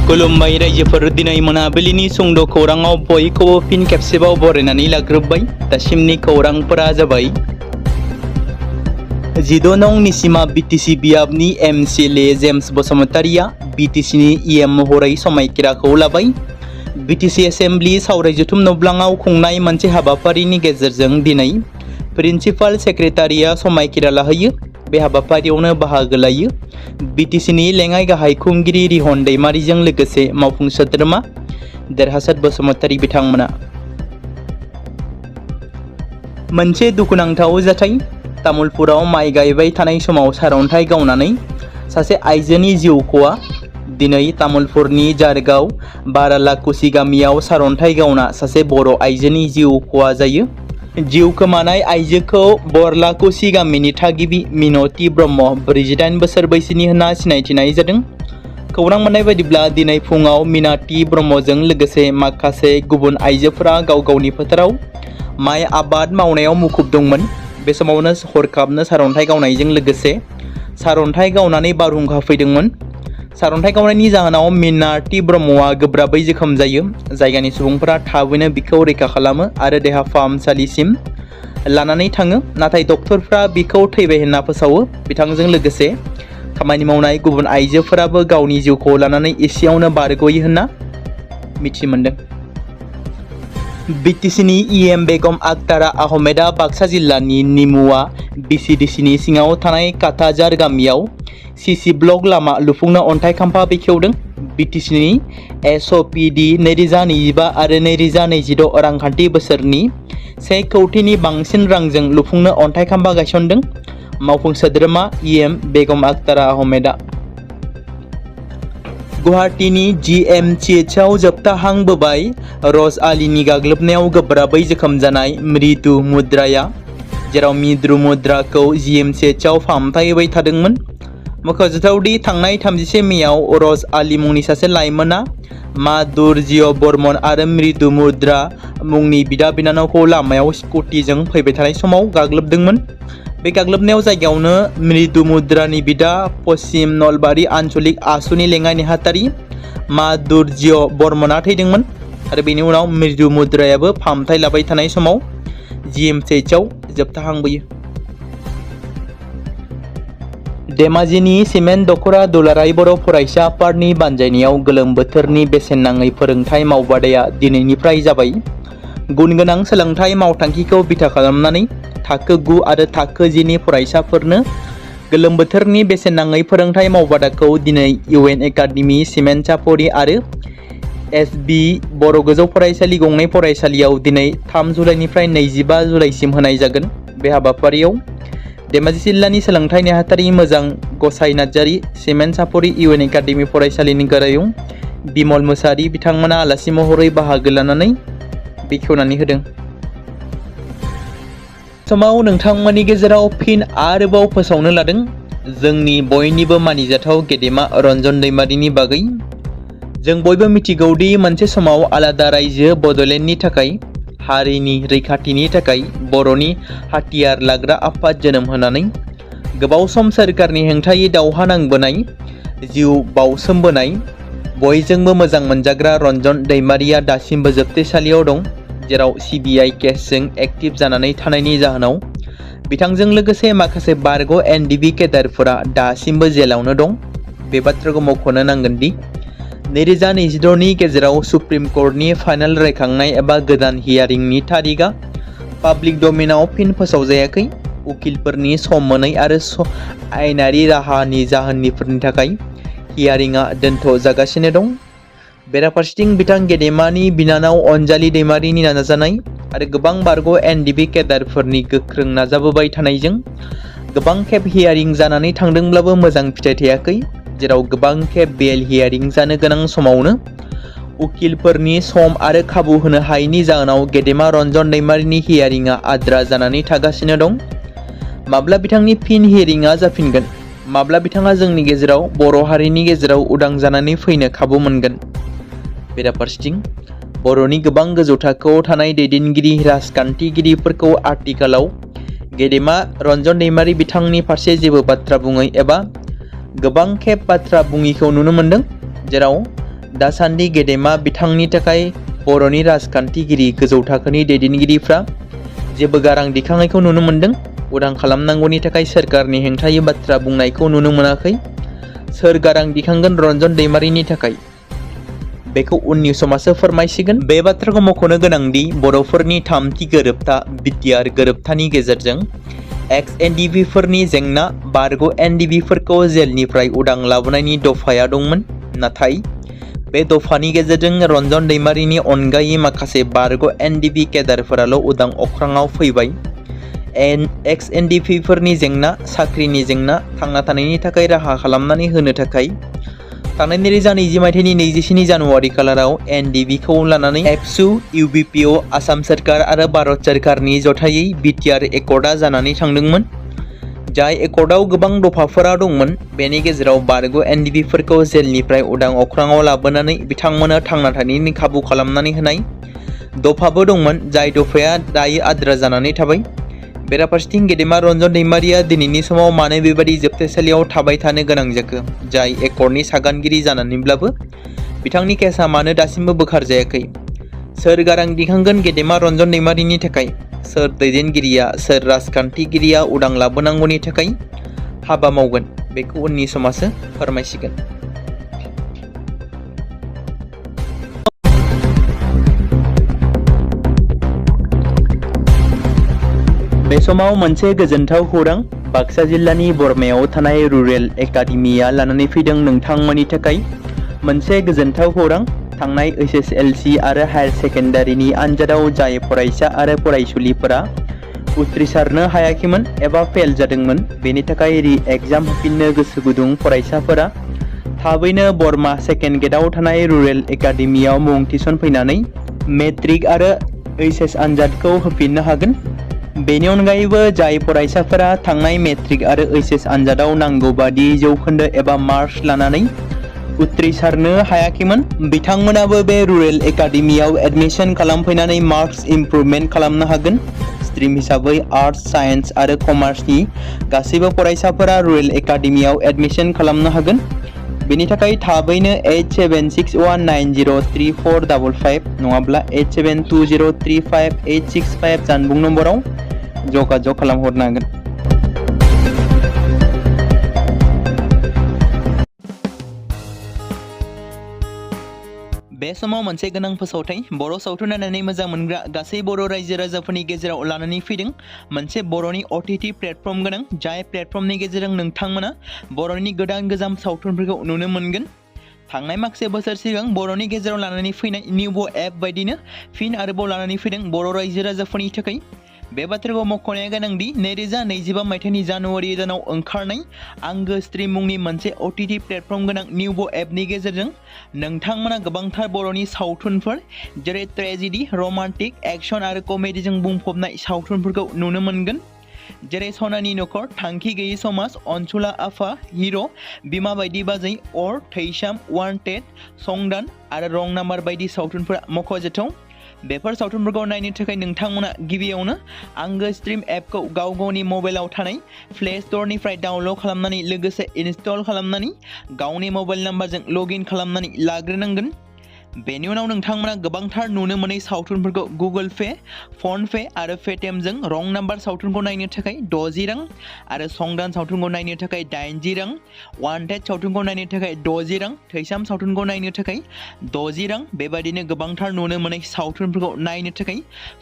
खुलुमबाय रायजोफोर दिनै मोनाबिलिनि सुंद' खौराङाव बयखौबो फिन खेबसेबाव बरायनानै लाग्रोबाय। दासिमनि खौरांफोरा जाबाय 16 नं निसिमा बिटिसि बियाबनि एमसिएलए जेम्स बसुमतारिया बिटिसिनि इएम महरै समायखिराखौ लाबाय। बिटिसि एसेम्ब्लि सावराय जथुम नब्लाङाव खुंनाय मोनसे हाबाफारिनि गेजेरजों दिनै प्रिन्सिपाल सेक्रेटारिया समायखिरा लाहैयो। बे हाबाफारियावनो बाहागो लायो बिटिसिनि लेङाइ गाहाय खुंगिरि रिहन दैमारिजों लोगोसे मावफुं सोद्रोमा देरहासात बसुमतारि बिथांमोना। मोनसे दुखुनांथाव जाथाय, तामुलपुराव माइ गायबाय थानाय समाव सारअन्थाइ गावनानै सासे आइजोनि जिउ खहा। दिनै तामुलपुरनि जारगाव बारालाकुसि गामियाव सारअन्थाइ गावना सासे बर' आइजोनि जिउ खहा जायो। जिउ खोमानाय आइजोखौ बरलाकुसि गामिनि थागिबि मिनति ब्रह्म 48 बोसोर बैसोनि होनना सिनायथिनाय जादों। खौरां मोननाय बायदिब्ला दिनै फुङाव मिनति ब्रह्मजों लोगोसे माखासे गुबुन आइजोफोरा गाव गावनि फोथाराव माइ आबाद मावनायाव मुखुब दंमोन। बे समावनो हरखाबनो सारअन्थाइ गावनायजों लोगोसे सारअन्थाइ गावनानै बारहुंखा फैदोंमोन। सारअन्थाइ गावनायनि जाहोनाव मिनति ब्रह्मआ गोब्राबै जोखोम जायो। जायगानि सुबुंफोरा थाबैनो बिखौ रैखा खालामो आरो देहा फाहामसालिसिम लानानै थाङो, नाथाय डक्टरफ्रा बिखौ थैबाय होनना फोसावो। बिथांजों लोगोसे खामानि मावनाय गुबुन आइजोफोराबो गावनि जिउखौ लानानै एसेयावनो बारग'यो होनना मिथि मोनदों। बिटिसिनि इएम बेगम आक्तारा आहमेदा बाक्सा जिल्लानि निमुवा बिसिडिसिनि सिङाव थानाय काटाजार गामियाव सिसि ब्लक लामा लुफुंनो अन्थाइ खाम्फा बेखेवदों। बिटिसिनि एसअपिडि 2025 आरो 2026 रांखान्थि बोसोरनि 1 कौटिनि बांसिन रांजों लुफुंनो अन्थाइ खाम्फा गायसनदों। मावफुं सोद्रोमा इएम बेगम आक्तारा आहमेदा। गुवाहाटीनि GMCHआव जोबथा हां बोबाय रज आलीनि गाग्लोबनायाव गोब्राबै जोखोम जानाय मृदु मुद्राया, जेराव मृदु मुद्राखौ GMCHआव फाहामथाय होबाय थादोंमोन। मख'जाथावदि थांनाय 31 मेआव रज आली मुंनि सासे लाइमोना माधुर्य बर्मन आरो मृदु मुद्रा मुंनि बिदा बिनानावखौ लामायाव स्कुटिजों फैबाय थानाय समाव गाग्लोबदोंमोन। बे गाग्लोबनायाव जायगायावनो मृदु मुद्रानि बिदा पश्चिम नलबारि आन्चलिक आसुनि लेङाइ नेहाथारि माधुर्य बर्मना थैदोंमोन आरो बेनि उनाव मृदु मुद्रायाबो फाहामथाय लाबाय थानाय समाव GMCHआव जोबथा हां बोयो। धेमाजिनि सिमेन्ट दख'रा दुलाराय बर' फरायसा आफादनि बानजायनायाव गोलोम बोथोरनि बेसेन नाङै फोरोंथाय मावबादाया दिनैनिफ्राय जाबाय। गुन गोनां सोलोंथाय मावथांखिखौ बिथा खालामनानै थाखो 9 आरो थाखो 10 नि फरायसाफोरनो गोलोम बोथोरनि बेसेन नाङै फोरोंथाय मावबादाखौ दिनै UN एकाडेमि सिमेन्ट चापरि आरो SB बर' गोजौ फरायसालि गंनै फरायसालियाव दिनै 3 जुलाइनिफ्राय 25 जुलाइसिम होनाय जागोन। बे हाबाफारियाव धेमाजि जिल्लानि सोलोंथाय नेहाथारि मोजां गसाइ नार्जारि, सिमेन्ट चापरि UN एकाडेमि फरायसालिनि गोरायुं बिमल मुसाहारि बिथांमोना आलासि महरै बाहागो लानानै बेखेवनानै होदों। समाव नोंथांमोननि गेजेराव फिन आरोबाव फोसावनो लादों जोंनि बयनिबो मानिजाथाव गेदेमा रन्जन दैमारिनि बागै। जों बयबो मिथिगौदि मोनसे समाव आलादा रायजो बड'लेण्डनि थाखाय हारिनि रैखाथिनि थाखाय बर'नि हाथियार लाग्रा आफाद जोनोम होनानै गोबाव सम सोरखारनि हेंथायै दावहा नांबोनाय, जिउ बाउसोमबोनाय बयजोंबो मोजां मोनजाग्रा रन्जन दैमारिया दासिमबो जोबथेसालियाव दं, जेराव CBI केसजों एक्टिभ जानानै थानायनि जाहोनाव बिथांजों लोगोसे माखासे बारग' NDB केडारफोरा दासिमबो जेलावनो दं। बे बाथ्राखौ मख'नो नांगोन दि 2026 नि गेजेराव सुप्रिम कर्टनि फाइनाल रायखांनाय एबा गोदान हियारिंनि थारिखआ पाब्लिक डमेनाव फिन फोसावजायाखै। उकिलफोरनि सम मोनै आरो आयेनारि राहानि जाहोनफोरनि थाखाय हियारिंआ दोनथ' जागासिनो दं। बेराफारसेथिं बिथां गेदेमानि बिनानाव अनजालि दैमारिनि नाजानाय आरो गोबां बारग' NDB केडारफोरनि गोख्रों नाजाबोबाय थानायजों गोबां खेब हियारिं जानानै थांदोंब्लाबो मोजां फिथाइ थायाखै, जेराव गोबां खेब बेल हियारिं जानो गोनां समावनो उकिलफोरनि सम आरो खाबु होनो हायैनि जाहोनाव गेदेमा रन्जन दैमारिनि हियारिंआ आद्रा जानानै थागासिनो दं। माब्ला बिथांनि फिन हियारिंआ जाफिनगोन? माब्ला बिथाङा जोंनि गेजेराव बर' हारिनि गेजेराव उदां जानानै फैनो खाबु मोनगोन? बेराफारसेथिं बर'नि गोबां गोजौ थाखोआव थानाय दैदेनगिरि राजखान्थिगिरिफोरखौ आथिखालाव गेदेमा रन्जन दैमारि बिथांनि फारसे जेबो बाथ्रा बुङै एबा गोबां खेब बाथ्रा बुङिखौ नुनो मोनदों, जेराव दासान्दि गेदेमा बिथांनि थाखाय बर'नि राजखान्थिगिरि गोजौ थाखोनि दैदेनगिरिफ्रा जेबो गारां दिखांनायखौ नुनो मोन्दों। उदां खालामनांगौनि थाखाय सोरखारनि हेंथायै बाथ्रा बुंनायखौ नुनो मोनाखै। सोर गारां दिखांगोन रन्जन दैमारिनि थाखाय बेखौ उननि समासो फोरमायसिगोन। बे बाथ्राखौ मख'नो गोनांदि बर'फोरनि थामथि गोरोबथा बिटिआर गोरोबथानि गेजेरजों एक्स एनडिभिफोरनि जेंना बारग' एनडिभिफोरखौ जेलनिफ्राय उदां लाबोनायनि दफाया दंमोन। नाथाय बे दफानि गेजेरजों रन्जन दैमारिनि अनगायै माखासे बारग' एनडिभि केडारफोराल' उदां अख्राङाव फैबाय। एक्स एनडिभिफोरनि जेंना, साख्रिनि जेंना, थांना थानायनि थाखाय राहा खालामनानै होनो थाखाय थांनाय 2020 मायथाइनि 27 जानुवारि खालाराव एनडिभिखौ लानानै एबसु, इउबिपिअ, आसाम सोरखार आरो भारत सोरखारनि जथायै बिटिआर एकर्डआ जानानै थांदोंमोन। जाय एकर्डआव गोबां दफाफोरा दंमोन। बेनि गेजेराव बारग' एनडिभिफोरखौ जेलनिफ्राय उदां अख्राङाव लाबोनानै बिथांमोननो थांना थानायनि खाबु खालामनानै होनाय दफाबो दंमोन। जाय दफाया दायो आद्रा जानानै थाबाय। बेराफारसेथिं गेदेमा रन्जन दैमारिया दिनैनि समाव मानो बेबादि जोबथेसालियाव थाबाय थानो गोनां जाखो? जाय एकर्डनि सागानगिरि जानानैब्लाबो बिथांनि केसआ मानो दासिमबो बोखार जायाखै? सोर गारां दिखांगोन गेदेमा रन्जन दैमारिनि थाखाय? सोर दैदेनगिरिया, सोर राजखान्थिगिरिया उदां लाबोनांगौनि थाखाय हाबा मावगोन? बेखौ उननि समासो फोरमायसिगोन। बे समाव मोनसे गोजोनथाव खौरां बाक्सा जिल्लानि बरमायाव थानाय रुरेल एकाडेमिया लानानै फैदों नोंथांमोननि थाखाय मोनसे गोजोनथाव खौरां। थांनाय एसएसएलसि आरो हायार सेकेन्डारिनि आनजादाव जाय फरायसा आरो फरायसुलिफोरा उथ्रिसारनो हायाखैमोन एबा फेल जादोंमोन, बेनि थाखाय रि-एग्जाम होफिननो गोसो गुदुं फरायसाफोरा थाबैनो बरमा सेकेन्ड गेटआव थानाय रुरेल एकाडेमियाव मुं थिसनफैनानै मेट्रिक आरो एइचएस आनजादखौ होफिननो हागोन। बेनि अनगायैबो जाय फरायसाफोरा थांनाय मेट्रिक आरो एइचएस आनजादाव नांगौ बादि जौखोन्दो एबा मार्कस लानानै उथ्रिसारनो हायाखैमोन, बिथांमोनाबो बे रुरेल एकाडेमियाव एडमिशन खालामफैनानै मार्कस इमप्रुभमेन्ट खालामनो हागोन। स्ट्रिम हिसाबै आर्टस, साइन्स आरो कमार्सनि गासैबो फरायसाफोरा रुरेल एकाडेमियाव एडमिशन खालामनो हागोन। बेनि थाखाय थाबैनो 8761903455 नङाब्ला 8720358865 जानबुं नम्बराव जगाजग खालामहरनो हागोन। बे समाव मोनसे गोनां फोसावथाय बर' सावथुन नायनानै मोजां मोनग्रा गासै बर' रायजो राजाफोरनि गेजेराव लानानै फैदों मोनसे बर'नि OTT प्लेटफर्म गोनां। जाय प्लेटफर्मनि गेजेरजों नोंथांमोना बर'नि गोदान गोजाम सावथुनफोरखौ नुनो मोनगोन। थांनाय माखासे बोसोर सिगां बर'नि गेजेराव लानानै फैनाय निउबो एप बायदिनो फिन आरोबाव लानानै फैदों बर' रायजो राजाफोरनि थाखाय। बे बाथ्राखौ मख'नाया गोनांदि 2025 मायथाइनि जानुवारि दानाव ओंखारनाय आंगो स्ट्रिम मुंनि मोनसे OTT प्लेटफर्म गोनां निउबो एपनि गेजेरजों नोंथांमोना गोबांथार बर'नि सावथुनफोर जेरै ट्रेजेडि, रमान्टिक, एक्शन आरो कमेडिजों बुंफबनाय सावथुनफोरखौ नुनो मोनगोन। जेरै सनानि नखर, थांखि गैयै समाज, अनसुला आफा, हिर', बिमा बायदि बाजै, अर, थैसाम, वान्टेड, संदान आरो रं नाम्बार बायदि सावथुनफोरा मख'जाथाव। बेफोर सावथुनफोरखौ नायनो थाखाय नोंथांमोना गिबियावनो आंगो स्ट्रिम एपखौ गाव गावनि मबाइलाव थानाय प्ले स्ट'रनिफ्राय डाउनल'ड खालामनानै लोगोसे इनस्टल खालामनानै गावनि मबाइल नाम्बारजों लगइन खालामनानै लाग्रोनांगोन। बेनि उनाव नोंथांमोना गोबांथार नुनो मोनै सावथुनफोरखौ गुगोल पे, फन पे आरो पेटिएमजों रं नाम्बार सावथुनखौ नायनो थाखाय 60 रां आरो संदान सावथुनखौ नायनो थाखाय 80 रां, वान्टेड सावथुनखौ नायनो थाखाय 60 रां, थैसाम सावथुनखौ नायनो थाखाय 60 रां बेबायदिनो गोबांथार नुनो मोनै सावथुनफोरखौ नायनो थाखाय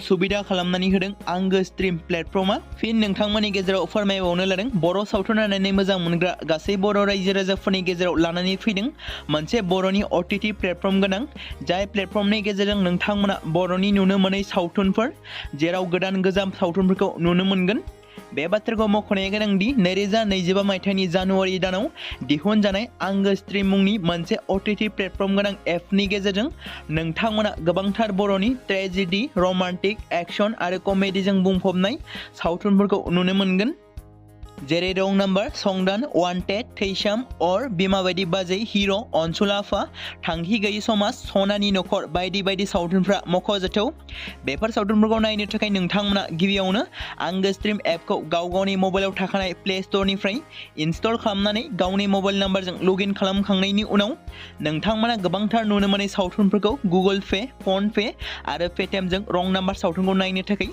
सुबिदा खालामनानै होदों आंगो स्ट्रिम प्लेटफर्मा। फिन नोंथांमोननि गेजेराव फोरमायबावनो लादों बर' सावथुन नायनानै मोजां मोनग्रा गासै बर' रायजो राजाफोरनि गेजेराव लानानै फैदों मोनसे बर'नि OTT प्लेटफर्म गोनां। जाय प्लेटफर्मनि गेजेरजों नोंथांमोना बर'नि नुनो मोनै सावथुनफोर जेराव गोदान गोजाम सावथुनफोरखौ नुनो मोनगोन। बे बाथ्राखौ मख'नाया गोनांदि 2025 मायथाइनि जानुवारि दानाव दिहुनजानाय आंगो स्ट्रिम मुंनि मोनसे OTT प्लेटफर्म गोनां एपनि गेजेरजों नोंथांमोना गोबांथार बर'नि ट्रेजेडि, रमान्टिक, एक्शन आरो कमेडिजों बुंफबनाय सावथुनफोरखौ नुनो मोनगोन। जेरै रं नाम्बार, संदान, वान्टेड, थैसाम, अर, बिमा बायदि बाजै, हिर', अनसुलाफा, थांखि गैयि समाज, सनानि नखर बायदि बायदि सावथुनफ्रा मख'जाथाव। बेफोर सावथुनफोरखौ नायनो थाखाय नोंथांमोना गिबियावनो आंगो स्ट्रिम एपखौ गाव गावनि मबाइलाव थाखानाय प्ले स्ट'रनिफ्राय इनस्टल खालामनानै गावनि मबाइल नाम्बारजों लगइन खालामखांनायनि उनाव नोंथांमोना गोबांथार नुनो मोनै सावथुनफोरखौ गुगोल पे, फन पे आरो पेटिएमजों रं नाम्बार सावथुनखौ नायनो थाखाय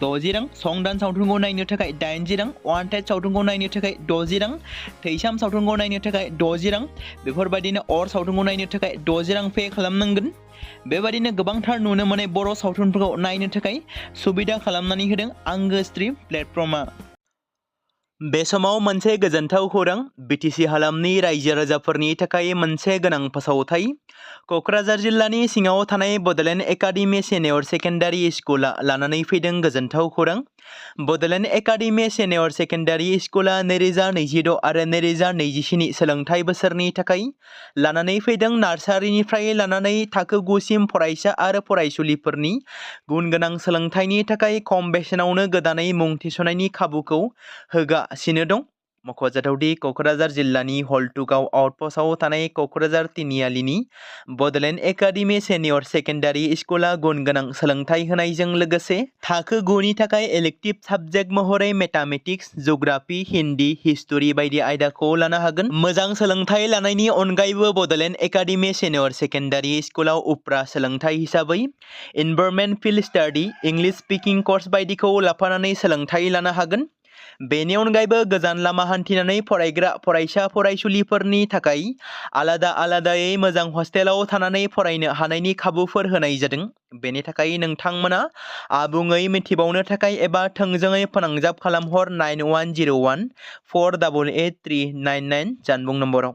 60 रां, संदान सावथुनखौ नायनो थाखाय 80 रां, वान्टेड सावथुनखौ नायनो थाखाय 60 रां, थैसाम सावथुनखौ नायनो थाखाय 60 रां, बेफोरबायदिनो अर सावथुनखौ नायनो थाखाय 60 रां पे खालामनांगोन। बेबायदिनो गोबांथार नुनो मोनै बर' सावथुनफोरखौ नायनो थाखाय सुबिदा खालामनानै होदों आंगो स्ट्रिम प्लेटफर्मआ। बे समाव मोनसे गोजोनथाव खौरां, बिटिसि हालामनि रायजो राजाफोरनि थाखाय मोनसे गोनां फोसावथाय। क'क्राझार जिल्लानि सिङाव थानाय बड'लेण्ड एकाडेमि सिनियर सेकेन्डारि स्कुला लानानै फैदों गोजोनथाव खौरां। बड'लेण्ड एकाडेमि सिनियर सेकेन्डारि स्कुला 2026 आरो 2027 सोलोंथाइ बोसोरनि थाखाय लानानै फैदों नार्सारिनिफ्राय लानानै थाखो 9 सिम फरायसा आरो फरायसुलिफोरनि गुन गोनां सोलोंथाइनि थाखाय खम बेसेनावनो गोदानै मुं थिसननायनि खाबुखौ होगासिनो दं। मख'जाथावदि क'क्राझार जिल्लानि हल्टुगाव आउटपस्टआव थानाय क'क्राझार तिनिआलिनि बड'लेण्ड एकाडेमि सिनियर सेकेन्डारि स्कुला गुन गोनां सोलोंथाइ होनायजों लोगोसे थाखो 9 नि थाखाय इलेक्टिभ साबजेक्ट महरै मेथामेटिक्स, जिअ'ग्राफि, हिन्दी, हिस्टरि बायदि आयदाखौ लानो हागोन। मोजां सोलोंथाइ लानायनि अनगायैबो बड'लेण्ड एकाडेमि सिनियर सेकेन्डारि स्कुलाव उफ्रा सोलोंथाइ हिसाबै environment field study, English speaking course बायदिखौ लाफानानै सोलोंथाइ लानो हागोन। बेनि अनगायैबो गोजान लामा हान्थिनानै फरायग्रा फरायसा फरायसुलिफोरनि थाखाय आलादा आलादायै मोजां हस्टेलाव थानानै फरायनो हानायनि खाबुफोर होनाय जादों। बेनि थाखाय नोंथांमोना आबुङै मिथिबावनो थाखाय एबा थोंजोङै फोनांजाब खालामहर 9101 488 399 जानबुं नम्बराव।